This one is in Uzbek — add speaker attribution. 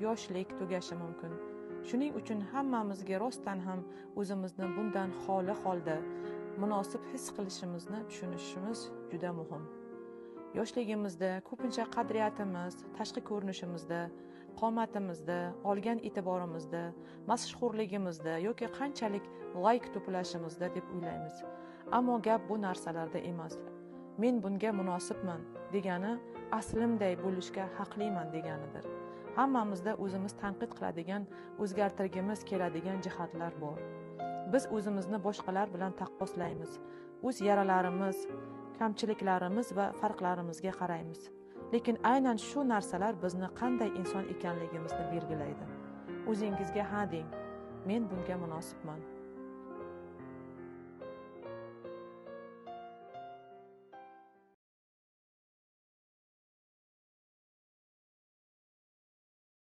Speaker 1: Yoshlik tugashi mumkin. Shuning uchun hammamizga rostdan ham o'zimizni bundan xoli holda munosib his qilishimizni tushunishimiz juda muhim. Yoshligimizda ko'pincha qadriyatimiz tashqi ko'rinishimizda, qomatimizda, olgan e'tiborimizda, mashhurligimizda yoki qanchalik layk to'plashimizda deb o'ylaymiz. Ammo gap bu narsalarda emas. Men bunga munosibman degani aslimday bo'lishga haqliman deganidir. Hammamizda o'zimiz tanqid qiladigan, o'zgartirgimiz keladigan jihatlar bor. Biz o'zimizni boshqalar bilan taqqoslaymiz. O'z yaralarimiz, kamchiliklarimiz va farqlarimizga qaraymiz. Lekin aynan shu narsalar bizni qanday inson ekanligimizni belgilaydi. O'zingizga ha deng. Men bunga munosibman.